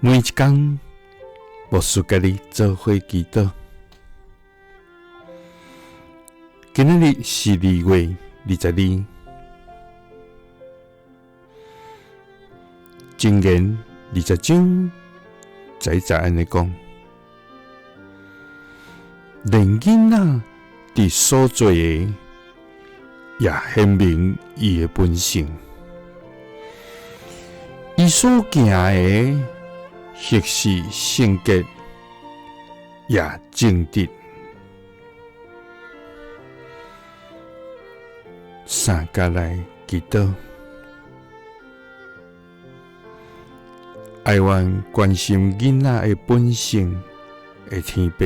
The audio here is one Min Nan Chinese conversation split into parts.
每一工，牧师佮你做伙祈祷。今仔日是2月22，箴言20章11节按呢讲：连囡仔伫所做的，也显明伊的本性；伊所行的，或是圣洁，也正直。三加来祈祷，爱阮关心囡仔的本性的天父，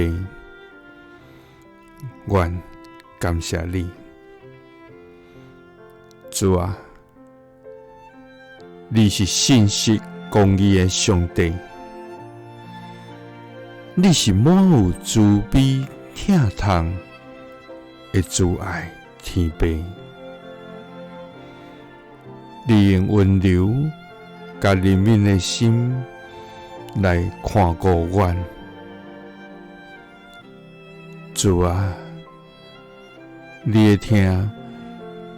阮感谢你，主啊，你是信实公义的上帝，你是满有慈悲疼痛的慈爱天父。你用温柔佮怜悯的心来看顾阮，主啊，你的疼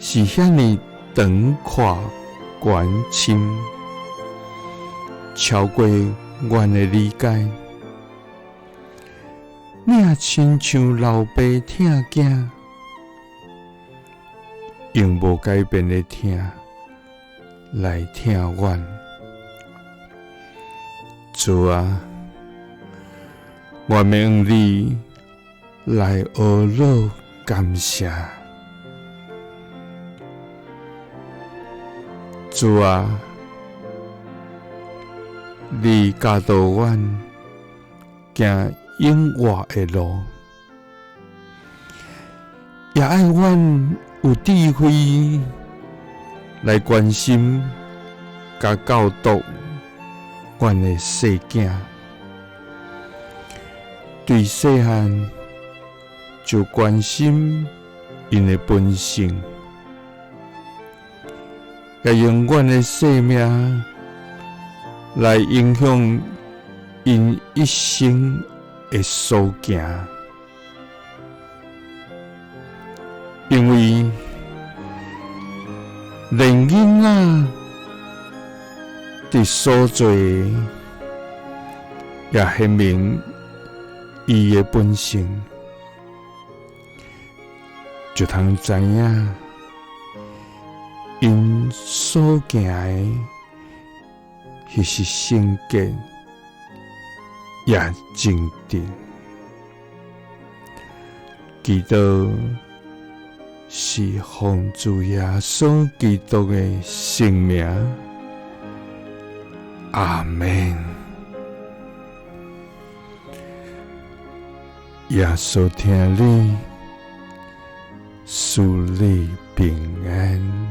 是遐尔长阔悬深，超过阮的理解。你也亲像老爸疼囝，用无改变的疼来疼阮。主啊，我用你来呵咾感谢。主啊，你教导阮行永活的路，也爱阮有智慧来关心佮教导阮的细囝，对细汉就关心𪜶的本性，也用阮的生命来影响𪜶一生的所行，因为连囡仔伫所做的，也显明伊的本性，就通知影𪜶所行的，彼是圣洁，也正直。祈祷是奉主耶稣基督的圣名，阿们。耶稣疼你，赐你平安。